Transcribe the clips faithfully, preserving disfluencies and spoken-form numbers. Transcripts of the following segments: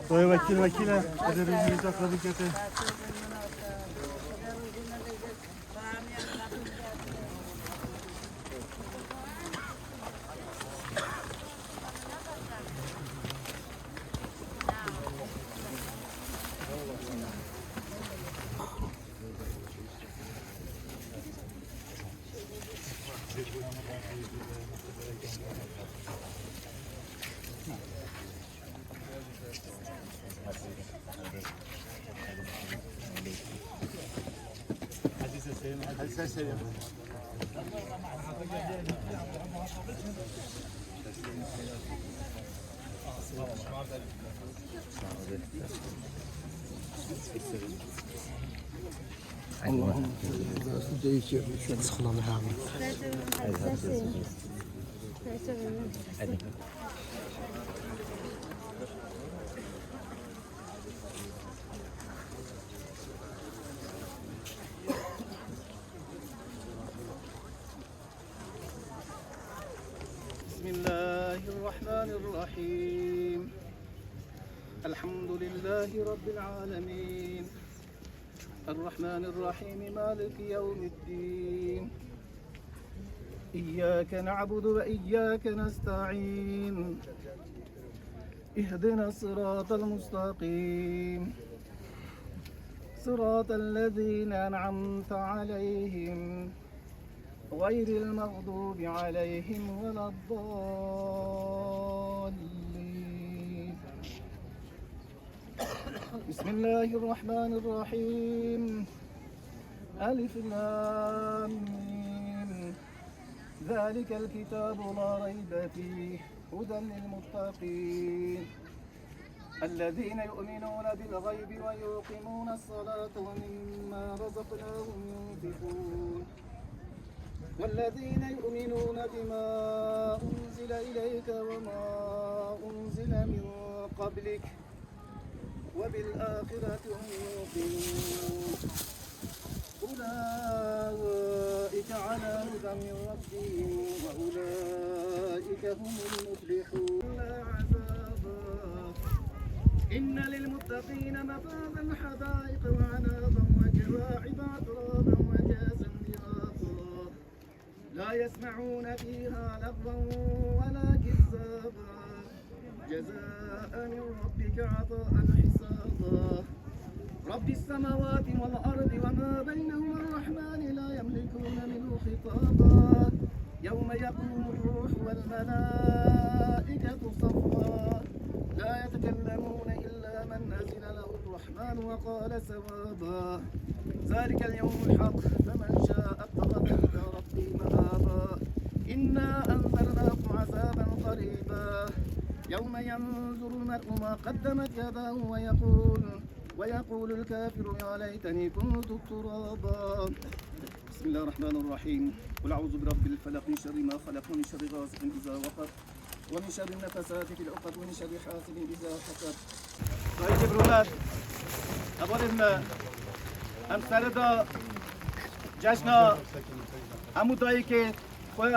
Doyê wekîl wekîl e. Hadi rûnê te qebûl kete. Allah'ım, değişiyor. Sıkılan bir hamle. بسم الله الرحمن الرحيم. الحمد لله رب العالمين. الرحمن الرحيم. مالك يوم الدين. إياك نعبد وإياك نستعين. اهدنا الصراط المستقيم. صراط الذين أنعمت عليهم غير المغضوب عليهم ولا الضالين. بسم الله الرحمن الرحيم. ألف لام ميم. ذلك الكتاب لا ريب فيه هدى للمتقين الذين يؤمنون بالغيب ويقيمون الصلاة ومما رزقناهم ينفقون والذين يؤمنون بما أنزل إليك وما أنزل من قبلك وبالآخرة هم يوقنون. أولئك على هدى من ربهم وأولئك هم المفلحون. إلا عذابا. إن للمتقين مفازا حدائق وأعنابا وكواعب أترابا وكأسا دهاقا. لا يسمعون فيها لغوا ولا كذابا. جزاء من ربك عطاء حسابا. رب السماوات والأرض وما بينهما الرحمن لا يملكون منه خطابا. يوم يقوم الروح والملائكة صفا. لا يتكلمون إلا من أذن له الرحمن وقال صوابا. ذلك اليوم الحق فمن شاء اتخذ إلى ربه مآبا. إنا أنذرناكم عذابا قريبا. يوم ينظر المرء ما قدمت يداه ويقول، ويقول الكافر يا ليتني كنت ترابا. بسم الله الرحمن الرحيم. قل أعوذ برب الفلق، من شر ما خلق، ومن شر غاسق إذا وقب، ومن شر النفاثات في العقد، ومن شر حاسد إذا حسد. Dayikê birûmet, hevalên me, em serida cejna hemû dayikê xwe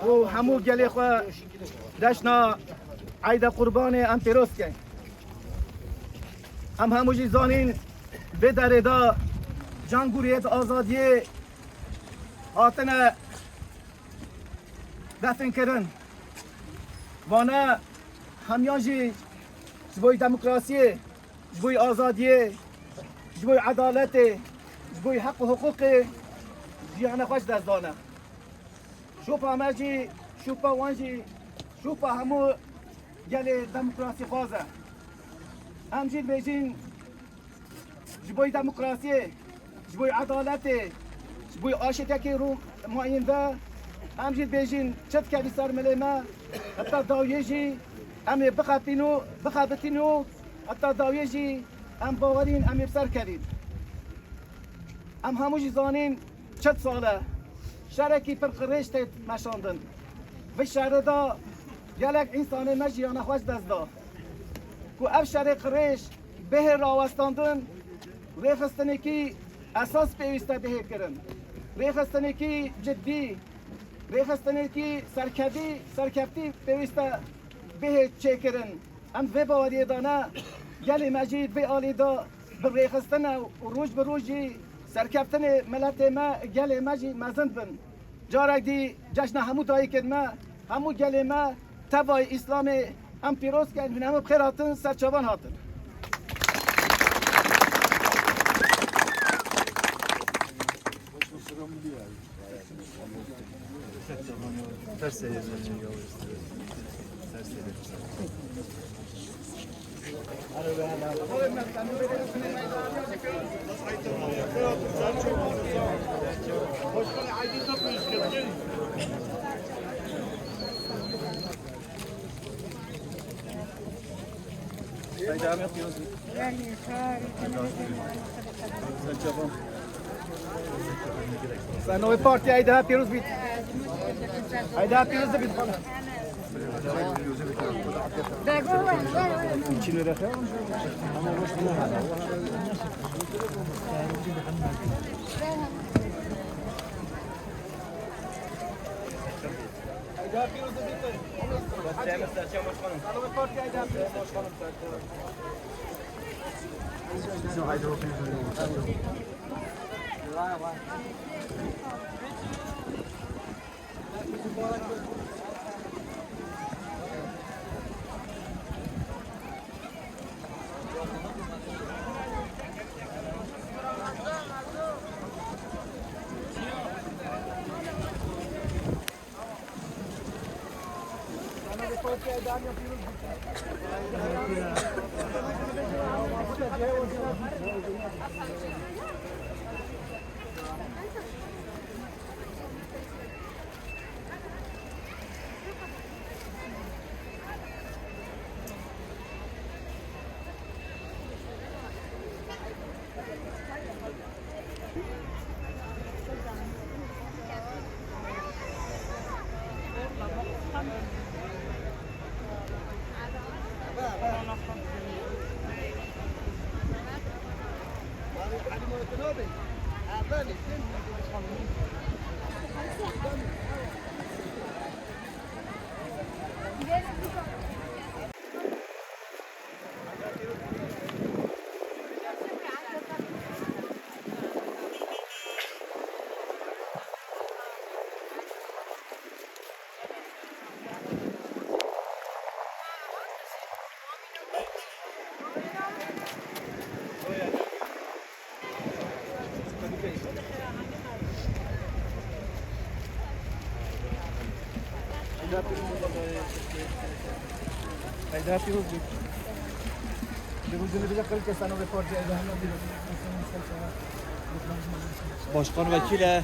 û hemû gelê xwe cejna Eyda Qurbanê em pêroz kin. Em hemû jî zanîn vê derê de can guriyê di azadiyê hatine definkirin. Vane Hemiyan jî ji bo demokrasiyê, ji bo azadiyê, ji bo edaletê, ji bo heq û hiqûqê jiyana xwe ji dest dane. Şopa me jî, şopa wan jî, şopa hemû gelê demokrasîxwaz e. Em jî dibêjin, ji bo demokrasiyê, ji bo edaletê, ji bo aşêtekê rû mayîn de, em jî dibêjin, çi dikevî ser milê me, heta dawiyê jî em ê bixepîn û bixebitîn û heta dawiyê jî em bawerîn em ê bi ser kevîn. Em hemû jî zanîn, çend sal e şerekî pir qirêj tê meşandin. Vê şerê de gelek însanê me jiyana xwe ji dest da. Ku ev şerê qirêj bihê rawestandin, rêxistinekî esas pêwîst e bihê kirin. Rêxistinekî ciddî, rêxistinekî serkevî, serkeftî pêwîst e bihê çêkirin. Em vê baweriyê de ne, gelê me jî vê alî de bi rêxistin e û roj bi roj jî serkeftinê miletê me, gelê me jî mezin bin. Carek dî cejna hemû dayikên me, hemû gelê me, tevayî Îslamê em pîroz kin, hûn hemû bi xêr hatin, ser çavan hatin. Sen o partiya Eyda pîroz bît. Eyda pîroz bît. Eyda pîroz bît. Pîrozî li vî qirikê seno vê partî Eyda hemû pîroz. Başkan vekîl e.